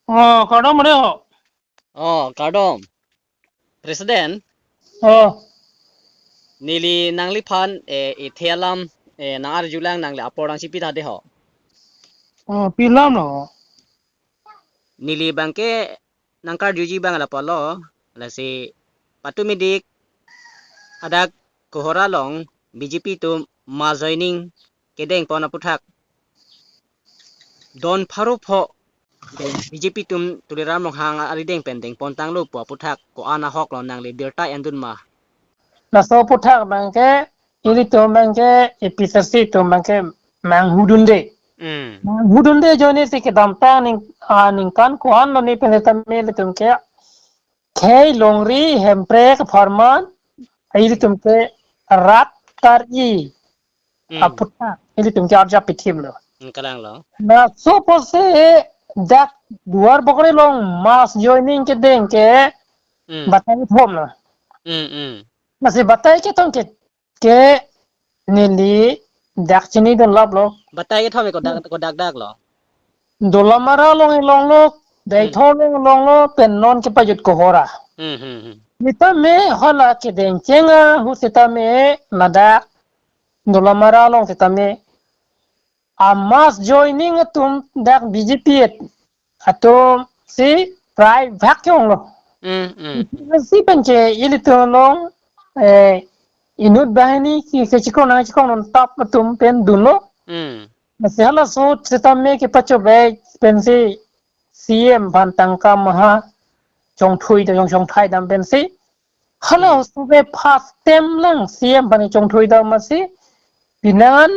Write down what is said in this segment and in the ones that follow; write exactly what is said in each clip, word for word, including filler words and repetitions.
Oh, kardom, mane ho. Oh, kardom. President. Oh. Neli nangliphan, eh, ithe alam, eh, nang-arjulang, nangli apor nangchipitha de ho. Oh, pi alam lo? Neli abangke nangkarjuji abang lapulo, lasi patumidik hadak Kohora along B J P atum mass joining kedengpon aputhak don pharo pho B J P atum Tuliram Ronghang arideng pen dengpon tanglo pu aputhak ko-an ahok lo, nangli birta endun ma? Laso aputhak abangke, ilitum abangke, A P H L C atum abangke manghudunde. Hmm. Manghudunde ajoine si kedamtang ning, ah, ningkan ko-an lo ni pen setame ilitum ke khei longri hemprek apharman, ilitum ke rat kar-i. Hmm. Aputhak ilitum ke arjap pithim lo. Hmm, kalang lo. Laso apotsi dak Duarbagori along mass joining kedeng ke, hmm, batai thom lo. Hmm, hmm. Lasi batai kethom ke, ke neli dak chinidun lap lo. Batai kethom ke kodak, kodak dak lo? Dolamara along elong lo, Deithor, hmm, along elong lo, pen non kepajut Kohora. Hmm, hmm, hmm. Setame hala kedengcheng ahut setame ladak Dolamara along setame a mass joining atum dak B J P atum si prai bhak ke-ong lo. Hmm, hmm. Si pen ke ilitum along, eh, inut banghini ke, kechikong nangchikong non tap atum pen dunlo. Hmm. Lasi halaso ahut setame kepachobei pensi C M aphan tangka maha chongthui ta chong, chongthai dam pensi hala, hmm, ahut ke first time lang C M aphan chongthui dam masi pinan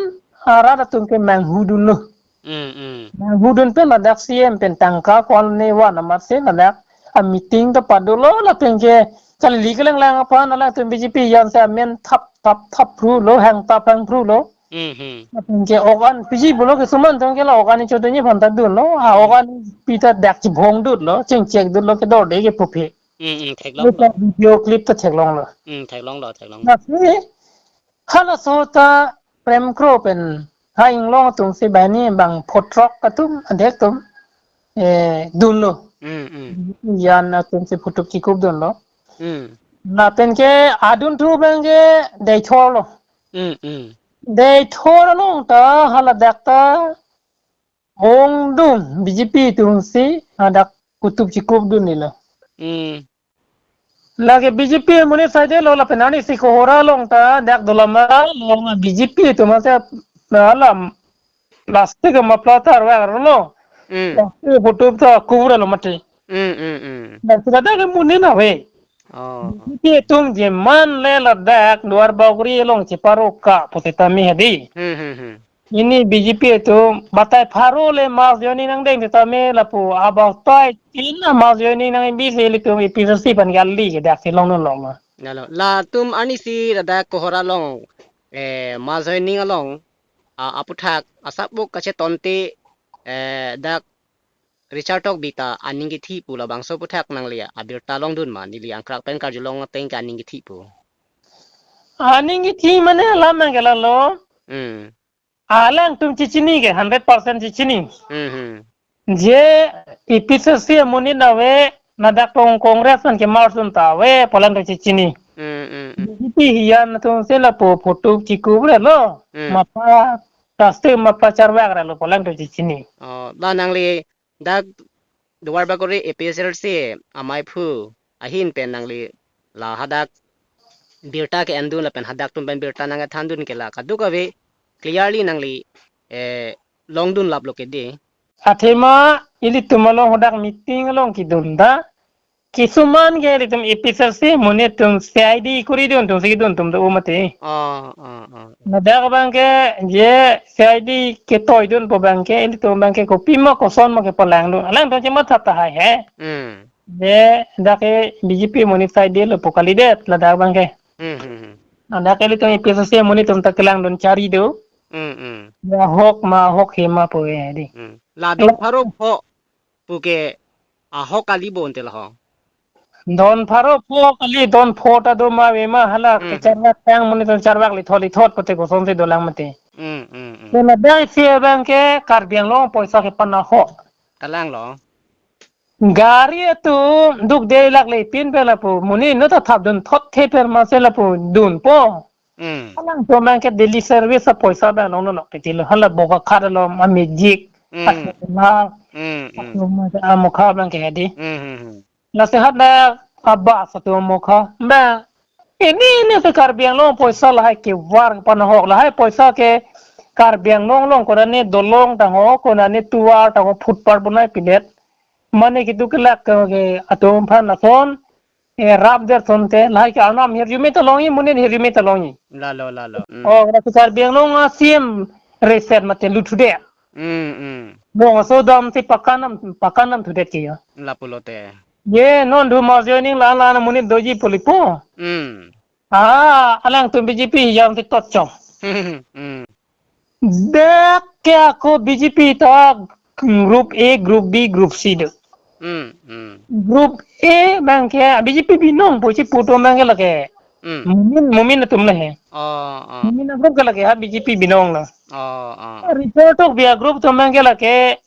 arat atum ke manghudunlo. Hmm, hmm. Manghudun pen ladak C M pen tangka ko-an ne van amatsi ladak a meeting ta padolo lapen ke kali kelanglang aphan alangtum B J P ayan si amen thap thap thap phrulo, hang thap hang phrulo. Hmm, hmm. Lapen ke ok an piji pulo ke suman atum ke la ok an chodunji aphan ta dunlo. Ha, hmm, ok an pi ta dak chibong dunlo, chengchek dunlo, kedorde ke pupi. Hmm, hmm, theklong lo. Video clip ta theklong lo. Hmm, theklong lo, theklong lo. Lasi halaso ahut ta Prem Kro pen ha inglong atum si banghini bang photrok atum adek atum, eh, dunlo. Hmm, hmm. Ayan atum si photo chikup dunlo. Hmm. Lapen ke adunthu abangke Deithor lo. Hmm, hmm. Deithor along ta haladak ta ongdung B J P atum si hadak kutup chikup dun nilo. Hmm. Lake B J P amonit saide lo lapen arnisi Kohora along ta dak Dolamara along B J P atum ase alam plastic ma pla ta arvek lo. Hmm. Plastic photo ta kubur lo mati. Hmm, hmm, hmm. Dan sudah dak amonit nave. Oh. B J P atum je man le ladak Duarbagori along cheparo ka pu setame hadi. Hmm, hmm, hmm. Pini B J P atum batai pharo le mass joining nangdeng setame lapu abang toi tin a mass joining nang bisi ilitum A P H L C aphan kali ke dak si longdun long ma. Lalo, latum arnisi ladak Kohora along, eh, mass joining along, ah, aputhak asapbuk kachetonte, eh, dak Richard Tokbi ta aning kithi pu labangso aputhak nangli abirta longdun ma, neli angkrak pen karjulong ateng ke aning kithi pu. Aning kithi mane alam nang ke lalo. Hmm. Alangtum chichini ke hundred percent chichini. Hmm, hmm. Je A P H L C amonit nave, ladak tong Congress aphan ke marsum ta ave pu alangtum chichini. Hmm, hmm, hmm. B J P ayan atum si lapu photo chikup re lo. Hmm. Ma pla plastic ma pla charvek re lo pu alangtum chichini. Oh, la nangli dak Duarbagori A P H L C amaiphu ahin pen nangli la hadak birta ke-endun lapen hadak atum pen birta nangkethandun ke la kadokave clearly nangli, eh, longdun laplo ke dei. Athema ilitum along hadak meeting along kedun ta, kisuman ke ilitum A P H L C amonit atum C I D kuri dun atum si kedun atum do mati. Ah, ah, ah. Ladak abangke je C I D ketoi dunpo abangke ilitum abangke kopima kosonma kepalangdun. Alangtum chematha tahai he. Hmm. Je dak ke B J P amonit saide lo pu kalidet ladak abangke. Hmm, hmm, hmm. Ladak ke ilitum A P H L C amonit atum ta kelangdun chari do. Hmm, hmm. Ya ahok ma ahok he ma pu he dei. Hmm. La don pharo pho pu ke ahok kali bonte la ho. Don pharo pho kali, don pho ta do ma ave ma hala, hmm, kecharvek tang amonit atum charvek lithot lithot pute kosonsi dolang mati. Hmm, hmm, hmm. Ke ladak isi abangke Karbi Anglong apoisa kepan ahok. Kalang lo. Gari atum duk de lak le pin pe lapu. Monit no ta thap dun thot the per ma se lapu dunpo. Hmm. Alangtum abang ke daily service apoisa abang long nonok titi lo. Hala Bokakhat along, a magic. Hmm. Atum la. Hmm, hmm. Atum ma amokha abang ke hadi. Hmm, hmm, hmm. Lasi hadak abas atum amokha. Ba. Ini, ini ke Karbi Anglong apoisa lahai kevar panahok lahai apoisa ke Karbi Anglong along konane dolong tangho, konane tovar tangho, footpath bonai pidet. Mane kitu kelak ke, ke atum aphan lason, eh, rap der thonte, lahai ke arnam hirjume ta longji, monit hirjume ta longji. Lalo, lalo. Hmm. Oh, lasi Karbi Anglong a C M reset mate luthudet. Hmm, hmm. Bongso dam si pakanam, pakanam thudet ke ya. Lapulote. Ye, non do mass joining la, la, na monit doji pu lipo. Hmm. Ah, alangtum B J P yang si tot chong. Hmm. Dak ke ako B J P ta group A, group B, group C do. Hmm, hmm. Group A abang ke B J P binong pusi pu atum abang ke lake. Hmm. Momin, Momin atum le he. Oh, oh. Momin a group ke lake ha B J P binong lo. Oh, oh. Report tok bia group atum abang ke lake,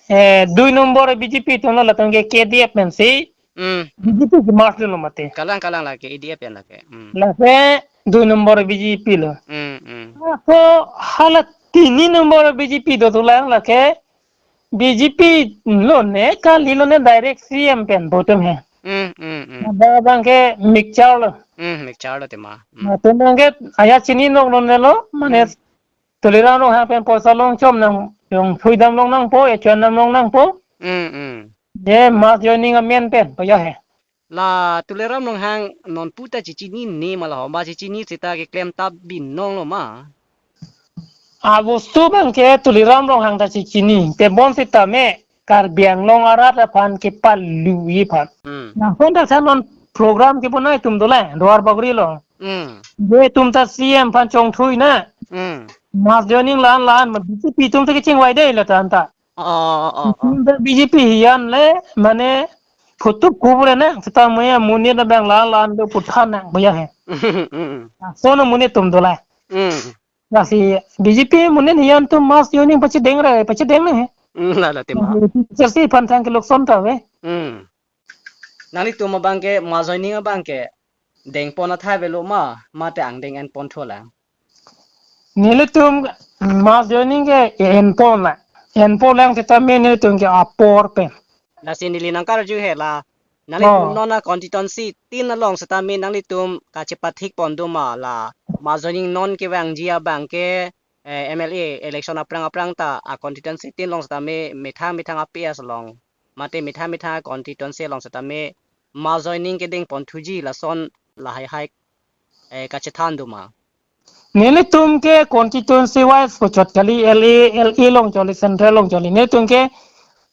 eh, dui nombor B J P atum lo, latum ke K D F pensi. Hmm. B J P ke merge lo mate. Kalang, kalang lake, A D F pen lake. Hmm. Lake dui nombor B J P lo. Hmm, hmm. Ako hala tini nombor B J P do tulang lake B J P lo ne, kali lo ne direct C M pen pu atum he. Hmm, hmm, hmm. Ada abang ke mixture lo. Hmm, mixture lo tema. Hmm. Atum abang ke aya chinine nok lo ne lo, mane Hmm. Tuliram Ronghang pen poisa long chom nang, long thui dam long nangpo, echon dam long nangpo. Hmm, hmm. Ye mass joining amen pen, pu ya he. La Tuliram Ronghang non puta chichinine ma la ho, ba chichini seta keklem ta binong lo ma. Abostu abang ke Tuliram Ronghang ta chichini, tebon seta me Karbi Anglong arat aphan kepaluji aphan. Hmm. Nahon ta sa non program kebonai atum do le, Duar Bagori lo. Hmm. Ye atum ta C M aphan chongthui na. Hmm. Mass joining lan lan ma B J P atum ta kechingvai dei la tan ta. Oh, oh, oh, oh. Atum ta B J P hiyan le mane phutup kubur na seta moya monit abang lan lan do puthan nang moya he. Hmm. Sono monit atum do la. Hmm. Lasi B J P monit hiyan atum mass joining pachedeng re, pachedeng ne he. Hmm, la la tema. Lasi aphan thang kelokson ta ave. Hmm. Nanglitum abang ke mass joining abang ke dengpon athai avelo ma, mate angdeng enpon thulang. Nelitum mass joining ke enpon la. Enpon lang seta me nelitum ke apor pen. Lasi neli nangkarju he la. Nanglitum Oh. non a constituency tin along seta me nanglitum kachepathik pon do ma la. Mass joining non kevangji abang ke, eh, M L A election aphrang aphrang ta a constituency tin along seta me methang methang a P S along. Mate methang methang constituency along seta me mass joining kedeng pon thuji lason lahai hai, eh, kachethan do ma. Nelitum ke constituency wise puchot kali, L A, L A along choli, central along choli. Nelitum ke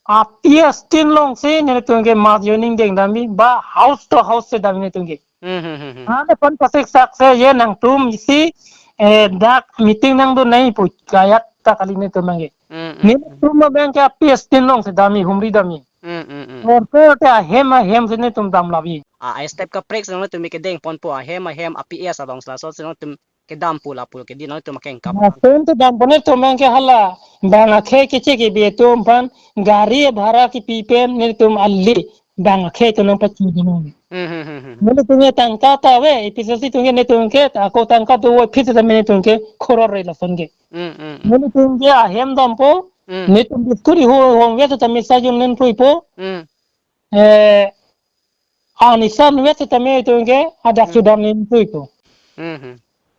a P S tin along si nelitum ke mass joining deng damji ba house to house si dam nelitum ke. Hmm, hmm, hmm, hmm. Hana pon pasik sak se ye nangtum isi, eh, dak meeting nangdun nai pu kayat ta kali nelitum abang ke. Hmm, hmm, hmm. Nelitum abang ke a P S tin along si damji, humri damji. Hmm, hmm, hmm. Orko te ahem ahem si nelitum dam lavi. A, a step kaprek si nangtum kedeng ponpo ahem ahem a P S along si laso si nangtum kedam pu lapu kedi nangtum akeng kap. Nangtum kedam pon nelitum abang ke hala bang akhei keche kebi atum aphan gari bhara kepi pen nelitum ali bang akhei atum nangpachu dunnon. Hmm, hmm, hmm, hmm. Nelitum ke tangka ta ave, A P C C atum ke nelitum ke, ako tangka do ave phit ta nelitum ke khoror re lason ke. Hmm, hmm, hmm. Nelitum ke ahem dampo, Hmm. nelitum biscuit ho hong vet ta misa jun nen puipo. Hmm. Eh, anisan vet ta nelitum ke adak Hmm. sudam nen puipo. Hmm, hmm.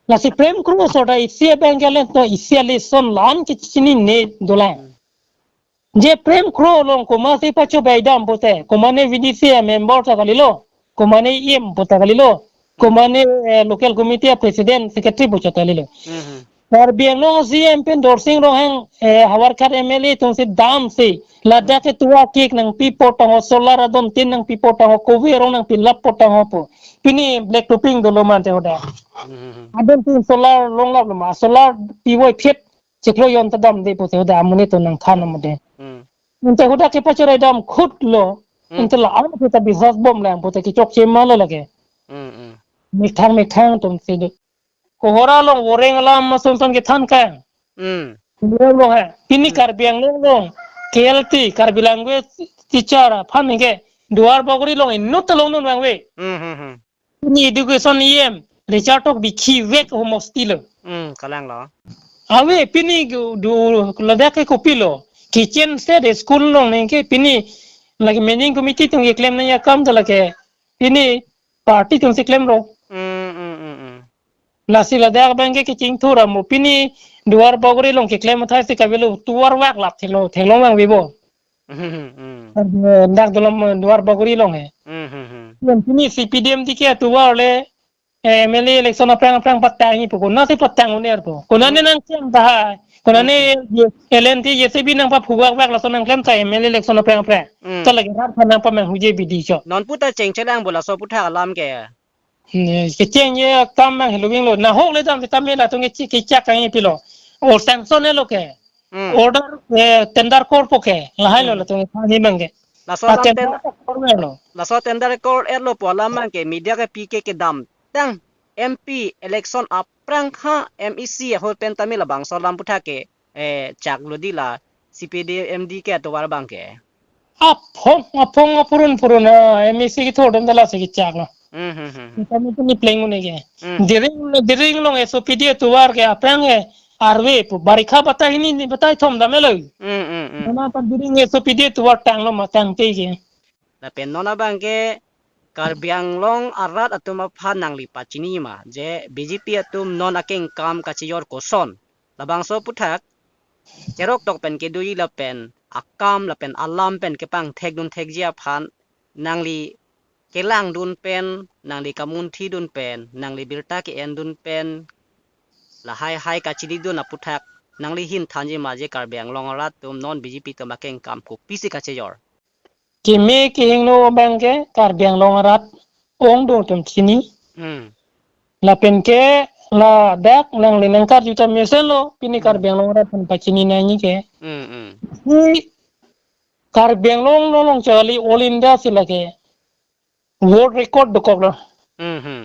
Lasi Prem Kro so ta isi abang ke len to isi alison lan kechinine dolang. Hmm. Je Prem Kro along komatsi pachobai dam pute, komane V D C a member ta kalilo, komane E M pu ta kalilo, komane, eh, local committee a president, secretary pu chot kalilo. Mhm. Karbi Anglong C M pen Dorsing Ronghang, eh, Howraghat M L A atum si dam si, ladak ke tovar kek nangpipo tangho, solar adon tin nangpipo tangho, kove arong nangpilappo tangho pu. Pini black topping dolo mante hoda. Mhm. Adon tin solar longlap lo ma, solar pivoiphit chiklo jon ta damde pute hoda amonit atum nangthan amode. Hmm. Ante hoda kepachorei dam khut lo. Hmm. Ante la-an pute biswas bom lang pute kechokche ma lo lake. Hmm, hmm. Methang methang atum si do. Kohora along voreng alam ason son kethan kang. Hmm. Lo lo he. Pini Hmm. Karbi Anglong along K L T, Karbi Language teacher aphan ke Duar Bagori along inut ta longnun vangve. Hmm, hmm, hmm. Pini education E M Richard Tokbi khivek homo stilo. Hmm, kalanglo. Ave pini du, du ladak ke kopilo. Kitchen set school along neng ke pini lake managing committee atum keklem nangji akam ta lake pini party atum si klemlo. Hmm, hmm, hmm, hmm. Lasi ladak abang ke kechingthur amo pini Duar Bagori along keklem athai si kavelo tovar vak lap theklo, theklong vangve bo. Hmm, hmm. Dak dolom Duar Bagori along he. Hmm, hmm, hmm. Yang pini C P D M D ke tovar le, eh, M L A election aphrang aphrang patang ipo, konat si patang un-er po. Konat ne Hmm. nangklem tahai. Konat ne Hmm. ye, L N T J C B nangpaphuvak vak laso nangklem tahai M L A election aphrang aphrang. Hmm. Ta lake rat aphan nangpamanghuje bidi cho. Non puta chengchelang bo laso aputhak alam ke. Hmm, kechengji akam abang helo vinglo. Nahok le dam sitame latum ke chi-, kechak kangji pilo. Or sanction helo ke. Hmm. Order, eh, tender korpo ke. Lahai lo Hmm. latum ke thani abang ke. Laso Ah, alam tender ten-, ta kor lo. Laso tender kor-etlo pu alam abang ke media kepi ke kedamtang M P election aphrang ha M E C ahut pen tame labangso alam aputhak ke, eh, chaklo di la C P D M D ke atovar abang ke. Aphong, aphong, aphurun, phurun, ah, M E C kethor atum ta lasi kechaklo. Hmm, hmm, hmm, hmm. Sitame pini pleng un-e ke. Hmm. Diring, Diring along S O P D atovar ke aphrang ke arve pu barikha batai hini ni batai thom damlo. Hmm, hmm, hmm. Mana pan Diring S O P D atovar tanglo ma tangte ke. Lapen non abang ke Karbi Anglong arat atum aphan nangli pachini ma je B J P atum non akengkam kachejor koson. Labangso aputhak cherok tok pen kedoji lapen akam lapen alam pen kepangthekdun thekji aphan nangli kelangdun pen, nangli kamunthidun pen, nangli birta ke-endun pen, lahai hai kachinidun aputhak nangli ahin thanji ma je Karbi Anglong arat atum non B J P atum akengkam kopisi kachejor. Keme kehingno abang ke Karbi Anglong arat ongdung atum chini. Hmm. Lapen ke ladak nangli nangkarju ta mesenlo pini Hmm. Karbi Anglong arat aphan pachini nangji ke. Hmm, hmm. Hi Karbi Anglong along charli All India si lake world record dokoklo. Hmm, hmm.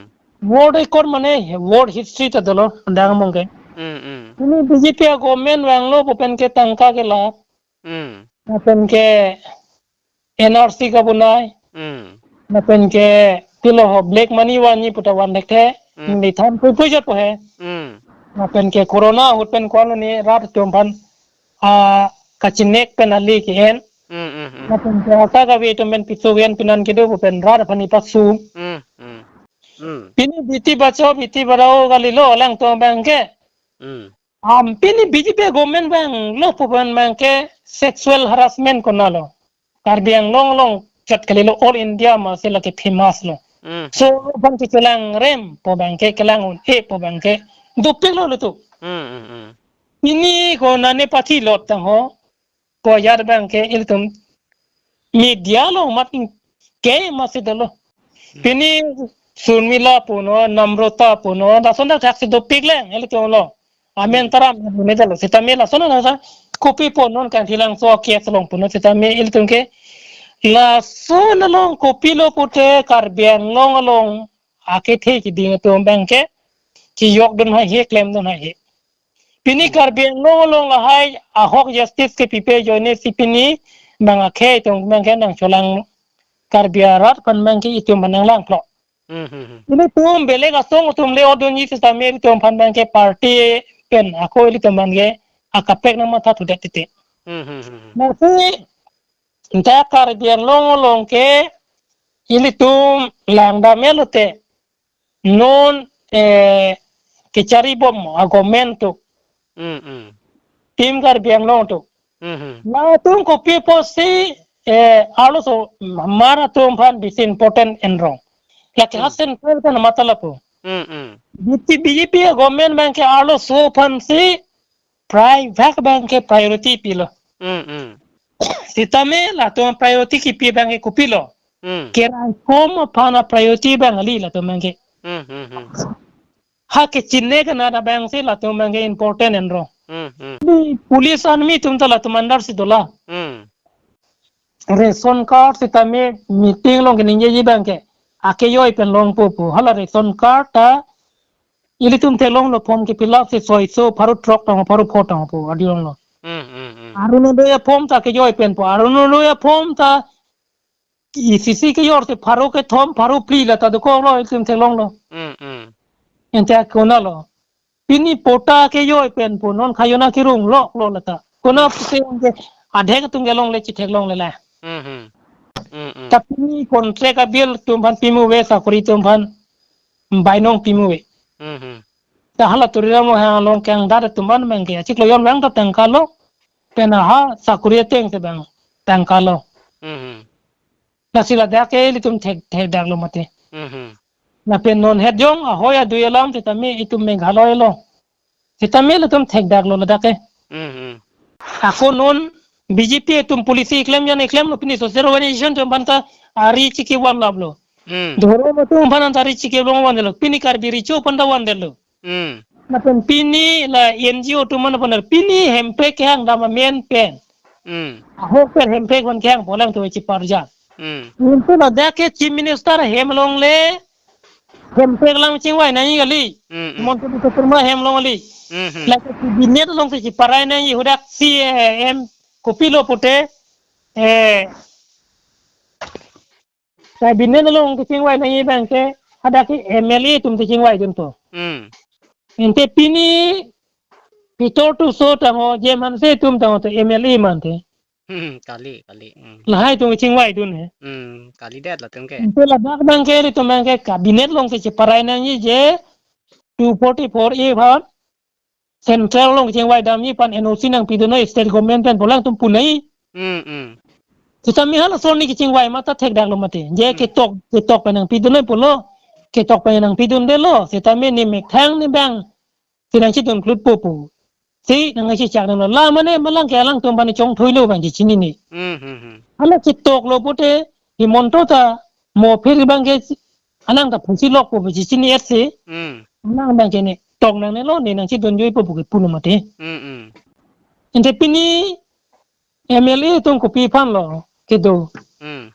World record mane world history ta dolo dang mong ke. Hmm, hmm. Pini B J P a-government vanglo pu pen ke tangka ke la. Hmm. Lapen ke N R C kabonai. Hmm. Lapen ke pilo ho black money vanji pu ta van thekthe. Hmm. Neli than puipui jat po he. Hmm. Lapen ke corona ahut pen ko-an lo ne rat atum aphan, ah, kachinek pen ali ke-en. Hmm, hmm, hmm. Lapen ke asa kave atum pen piso ven pinan kedo pu pen rat aphan ipasung. Hmm, hmm. Hmm. Pini beti bachao beti padhao kalilo alangtum abang ke. Hmm. Am, pini B J P government vanglo pu pen abang ke sexual harassment konatlo. Karbi Anglong along chot kalilo, all India ma si lake famous lo. Hmm. So, aphan ke kelang rem pu abang ke, kelang un-e pu abang ke dopiklo latum. Hmm, hmm, hmm. Pini konane pathi lot tang ho. Ko ajat abang ke ilitum media along mat ke masi dolo. Hmm. Pini Surmila punon, Namrata punon, lason dak thaksi dopik lang ilitum lo. Amen Hmm. taram ne dolo. Sitame lason nasa kopi punon Kangthilangso case along punon sitame ilitum ke lason along kopilo pute Karbi Anglong along akethe kiding atum abang ke kejokdun haihe, klemdun haihe. Pini Hmm. Karbi Anglong along lahai ahok justice kepipe ajoine si pini abang akhei atum abang ke nangcholanglo. Karbi arat aphan abang ke itum aphan nanglanglo. Hmm, hmm, hmm. Ilitum belek asong atum le odunji sitame ilitum aphan abang ke party pen ako ilitum aphan ke akaprek nangmathathudet titi. Hmm, hmm, hmm, hmm. Lasi anta Karbi Anglong along ke ilitum langdam-et lote non, eh, kecharibom a-government atum. Hmm, hmm. Team Karbi Anglong atum. Hmm, hmm. Latum kopi pusi, eh, arloso mar atum aphan bisi important enrong. Lake Hmm. ha central kan matala pu. Hmm, hmm. B J P, B J P government abang ke arloso aphansi private abang ke priority pilo. Hmm, hmm. Sitame latum priority kipi abang ke kopilo. Hmm. Keraikom aphan a-priority abang kali latum abang ke. Hmm, hmm, hmm. Ha kechine kanat abang si latum abang ke important enrong. Hmm, hmm. Di police army atum ta latum under si dolang. Hmm. Ration card sitame meeting along keningjeji abang ke akejoi pen longpo pu. Hala ration card ta ilitum theklonglo, form ke fill up si soi so pharo throk tang pharo pho tang pu adi longlo. Hmm, hmm, hmm. Arunodoi a-form ta kejoi pen pu. Arunodoi a-form ta E C C kejor si pharo kethom, pharo phli lata dokoklo, itum theklonglo. Hmm, hmm. Ante konatlo. Pini patta kejoi pen pu non khajona kerung loklo lata. Konat puse ke adhek atum kelongle chetheklongle la. Hmm, hmm. Hmm, hmm. Ta pini contract abill atum aphan pimu ave, sakori atum aphan bainong pimu ave. Hmm, hmm. Ta hala Tuliram Ronghang along kangdat atum aphan abang ke achiklo jon abang ta tangka lo. Pen ha sakori ateng si abang tangka lo. Hmm, hmm. Lasi ladak ke ilitum thek, thekdaklo mati. Hmm, hmm. Lapen non het jong ahoi adui alam sitame itum Meghalaya along sitame ilitum thekdaklo ladak ke. Hmm, hmm. Ako non B J P atum policy klem jan klemlo, pini social organization atum aphan ta ari chike vanlaplo. Hmm. Dhorom atum aphan ta ari chike vanlo. Pini Karbi Recho aphan ta vandetlo. Hmm. Lapen pini la N G O atum aphan aphan pini hemprek kehang dam amen pen. Hmm. Ahok pen hemprek aphan kehang pu alangtum chiparjang. Hmm. Ante ladak ke Chief Minister hem along le hemprek alam chingvai nangji kali. Hmm, hmm. Himanta Biswa Sarma hem along kali. Hmm, hmm. Lake cabinet along si chiparai nangji, hadak C E M kopilo pute, eh, cabinet along kechingvai nangji abang ke hadak ke M L A atum si chingvaidunpo. Hmm. Ante pini Peter Tisso tangho, James Hanse atum tangho ta M L A mante. Hmm, kali, kali. Hmm. Lahai atum chingvaidun he. Hmm, kalidet latum ke. Ante ladak abang ke, ilitum abang ke cabinet along si chiparai nangji je two forty-four A aphan, central along chingvai damji aphan N O C nangpidun noi state government pen pu alangtum pu nai. Hmm, hmm. Sitame halason ni kechingvai mata thekdaklo mati. Je, hmm, ketok, ketok pen nangpidun noi pulo. Ketok pen nangpidundelo. Sitame ne methang ne abang si nangchidun klut po pu si nangchichak damlo. La mane malang ke alangtum aphan chongthuilo abang chechinine. Hmm, hmm, hmm. Hala chetoklo pute Himanta ta mo phir abang ke alang ta phusi lok po pu chechini-et si. Hmm. Alang abang ke ne tok nangnelo, ne nangchidunjuipo pu ke pulo mati. Hmm, hmm. Ante pini M L A atum kopi aphanlo kedo. Hmm.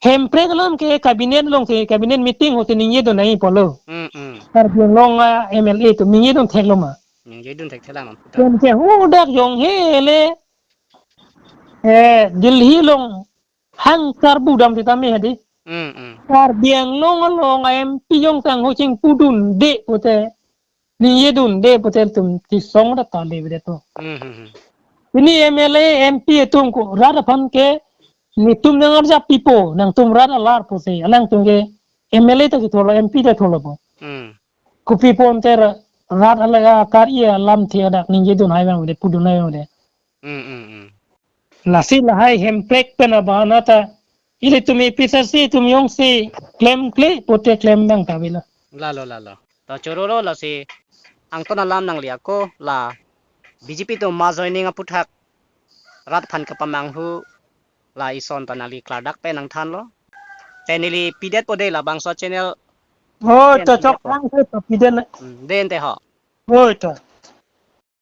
Hemprek alam ke cabinet along si, cabinet meeting ahut si ningjedun nangji pulo. Hmm, hmm. Karbi Anglong a-M L A atum ningjedun theklo ma? Ningjedun thekthelang. Pen ke hadak jong hele, eh, Delhi along hang karbu dam sitame hadi. Hmm, hmm. Karbi Anglong along a-M P jong sang ho chingpudunde pute, ningjedunde pute ilitum kesong ta kalivedetpo. Hmm, hmm, hmm. Pini M L A, M P atum ko rat aphan ke netum nang arjap pipo, nangtum rat alar pusi, alangtum ke M L A ta kethurlo, M P ta thurlo po. Hmm. Kopi apot ante ra-, rat alar akar-i alamthe hadak ningjedun hai abang de, pudun hai abang de. Hmm, hmm, hmm. Lasi lahai hemprek pen abahana ta ilitum A P H L C atum jongsi klemkle pute klem abang ta avelo. Lalo, lalo. To chorolo lasi angton alam nangli ako la B J P atum ma joining aphuthak rat aphan kapamanghu la ison ta nangli klardak pen nangthanlo. Te neli pidetpo de labangso channel. Oh, pen to nangli chok ako. Lang se to piden. Hmm, den te ho. Oh, to.